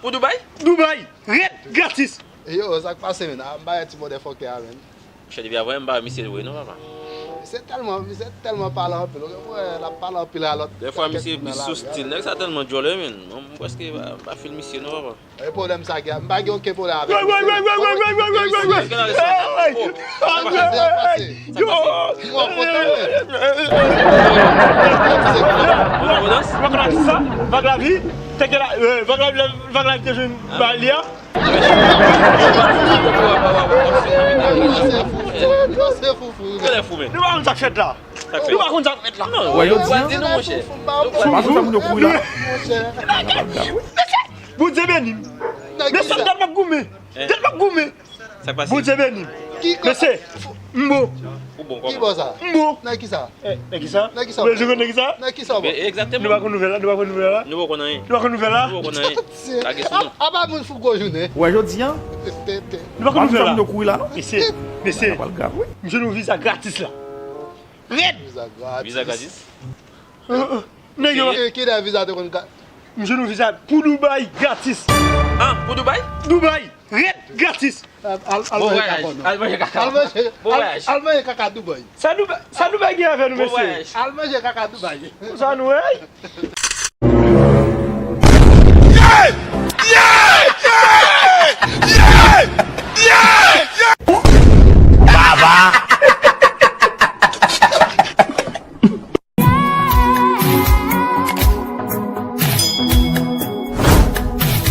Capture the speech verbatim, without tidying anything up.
Pou Dubai? Dubai! Rèd! Gratis! Yo, sa k pase, menn? A, m pa wè ti motherfucker a, menn. Monchè, depi avè m pa wè misye vre non, papa. Misye tèlman, misye tèlman pale anpil. Ou wè, l ap pale anpil a lòt. Dèfwa misye plis sou stil. Nèg sa tèlman djòlè, menn. Mwen, m prèske pa, pa fil misye non, papa. E pwoblèm sa gen, m pa gen okenn pwoblèm avè misye. Yo! Mwen kontan, menn. Ou konn sa? Vag la vi, teke la, euh, vag la, vag la te jwenn ba li a. Misye fou, misye fou, misye fou. Nou pa konn sa k fèt la. Nou pa konn sa k fèt la. Wè, yo di, di nou, monchè. Fou, fou, fou. Bondye beni m. Mesye, tèt m ap goumen. Tèt m ap goumen. Sa k pase? Bondye beni m. Mesye, m bon. Ou bon kòman? Ki bò sa? M bon. Nan ki sa? Eh, nan ki sa? Nan ki sa? Ou bezwen konn nan ki sa? Nan ki sa, bon? Egzakteman. Nou pa konn nouvèl la, nou pa konn nouvèl la. Nou pa konn anyen. Nou pa konn nouvèl la. Nou pa konn anyen. Lage sou nou. Apa moun fou gwo jounen. Wè, jodi a. Nou pa konn nouvèl la. Mesye, mesye. M jwenn yon viza gratis la. Rèd! Viza gratis. Viza gratis? Nèg yo. Kilè viza te konn gratis? M jwenn yon viza pou Dubai gratis. Ah, pou Dubai? Dubai! Rèd! Gratis! Al, al, al manje kaka, non. Al manje kaka. Al manje, al, al manje kaka Dubai. Sa Dubai, sa Dubai gen avè nou, mesye? Al manje kaka Dubai. Sa nou, hey!